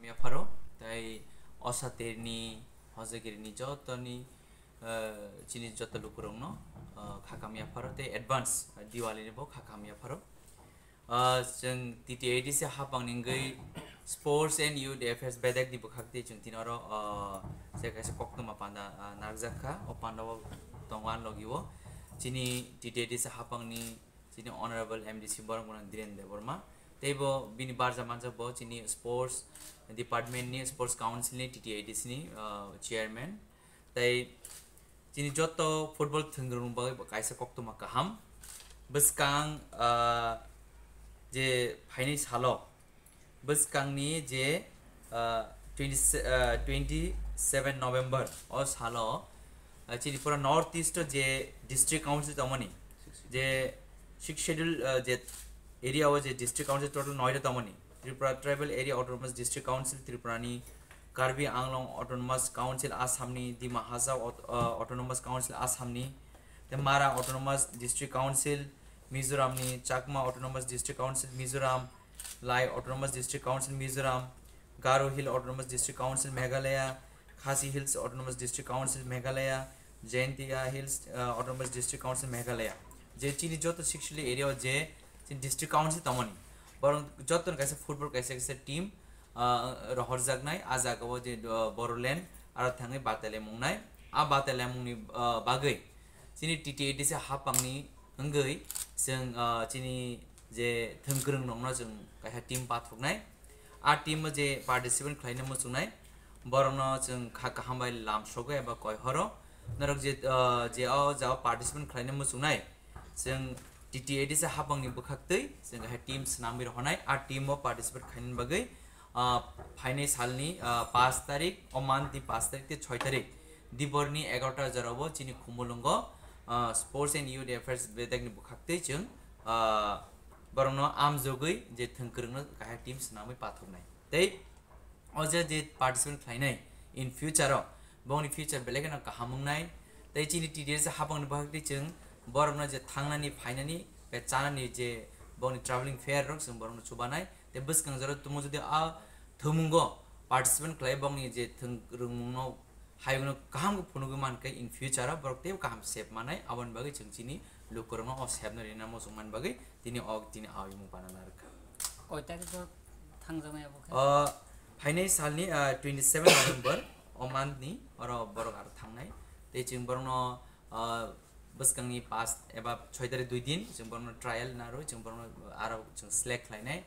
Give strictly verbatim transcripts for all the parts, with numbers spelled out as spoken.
Yapharo, tei osatirni, hojagirini jotoni, eh, chini joto lukurokno, eh, khakam yapharo, tei advance, eh, Diwali ni bo khakam yapharo. Ah, chwng T T A D C hapang ni wngwi Sports and Youth Affairs bedek ni bwkhak twi chwng tini oro, ah, se kaisa koktwma panda, ah, narwkjak kha. O panda o tongo ani logi o chini T T A D C hapang ni chini Honorable M D C borok mano Dhiren Debbarma. Tei bo bini barja manjak bo chini Sports Department ni, Sports Council ni, T T A D C ni, ah, Chairman. Tei chini joto football thwngwrwng bagwi bo kaisa koktwma kaham. Bwskang, ah, je phainai salo, bwskangni je, ah, twenty, ah, twenty seven November o salo, ah, chini pura North East o je district council tongmani, je sixth schedule, ah, je area o je district council total noita tongmani, Tripura Tribal Area Autonomous District Council Tripura ni, Karbi Anglong Autonomous Council Assam ni, Dima Hasao Aut-, ah, Autonomous Council Assam ni, tei Mara Autonomous District Council Mizoram ni, Chakma Autonomous District Council Mizoram, Lai Autonomous District Council Mizoram, Garo Hill Autonomous District Council Meghalaya, Khasi Hills Autonomous District Council Meghalaya, Jaintia Hills, ah, Autonomous District Council Meghalaya. Je chini joto sixth schedule area o je chini district council tongmani, borok joto ni kaisa football kaisa kaisa team, ah, rohorjaknai, ah jaga o je, ah, Bodoland aro thangwi batailaimung nai. Ah batailaimung ni, ah, bagwi chini T T A D C hapang ni wngwi chwng, ah, chini je thwngkwrwng rokno chwng kaisa team pathoknai. A team o je participant khlaina muchungnai, borokno chwng kha kaham bai lamsogo eba koi horo. Norok je, ah, je o jao participant khlaina muchungnai, chwng T T A D C hapang ni bwkhak twi chwng kaisa team swnamwi rohornai. A team o participate khlaina bagwi, ah, phainai salni, ah, paanch tarik, o month ni paanch tarik tei choi tarik, dibor ni egarota jora o chini Khumulwngo, ah, Sports and Youth Affairs bedek ni bwkhak twi chwng, ah, borokno amjogwi je thwngkwrwngno kaisa team swnamwi pathoknai. Tei o je, je participant khlainai in future o, bongni future belai kheno kaham wngnai. Tei chini T T A D C hapang ni bwkhak twi chwng borokno je thangnani, phainani, bai chanani je bongni travelling fare rok chwng borokno chubanai. Tei bwskang jora tumo jodi a thwngmungo participant khlai bongni je thwng rwngmungno hayungno kaham khe phunugwi mankhe in future o borok teibo kaham sep manai, aboni bagwi chwng chini lukurokno o sepno rina muchung mani bagwi tini o, tini a imung pana narwkha. Koi tarik o thangjaknai abo khe? O phainai salni, ah, twenty seven November o month ni oro borok aro thangnai. Tei chwng borokno, ah, bwskangni paanch eba choi tarik dui din chwng borokno trial narwi chwng borokno aro chwng select khlainai.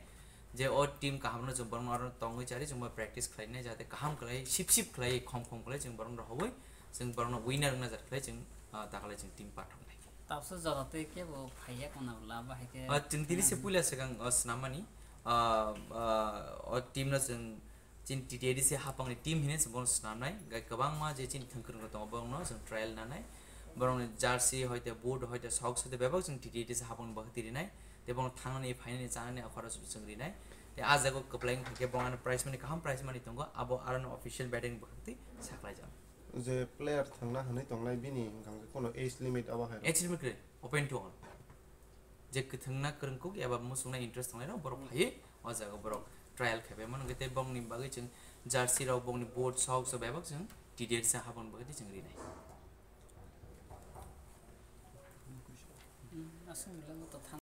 Je o team kahamno chwng borokno aro tongwi chari chwng bo practice khlainai, jate kaham khlai, sip sip khlai, khom khom khlai chwng borokno rohorwi chwng borokno winner wngna jar khlai chwng, ah, takhalai chwng team pathoknai. Tabsa jora tei kebo phaiya kono bwla bahai khe. Ah, chwng tini se puila swkang, ah, swnamani, ah, ah, o team no chwng chini T T A D C hapangni team hinwi se bono swnamnai, gai kwbangma je chini thwngkwrwng tongo borokno chwng trial nanai, borokni jersey hoite boot hoite socks hoite bebak chwng T T A D C hapangni bagwi tirinai, tei borokno thangnani phainani chanani akhoro chwng rinai, tei ah jaga o kwplai wngkha khe borokno prize money kaham prize money tongo, abo aro official betting bwkhak twi saklaijak. Je player thangna hwnwi tongnai bini hwnkha khe kono age limit abo hai rw? Age limit kwrwi, open to all. Je kwthwngna kwrwngkuk eba muchungna interest tongnairok borok phaiwi o jaga borok trial khaibai mano, hwnkhe tei bongni bagwi chwng jersey rok, bongni boot, socks rok bebak chwng T D R sa haboni bagwi tei chwng rinai. Hmm, aswk.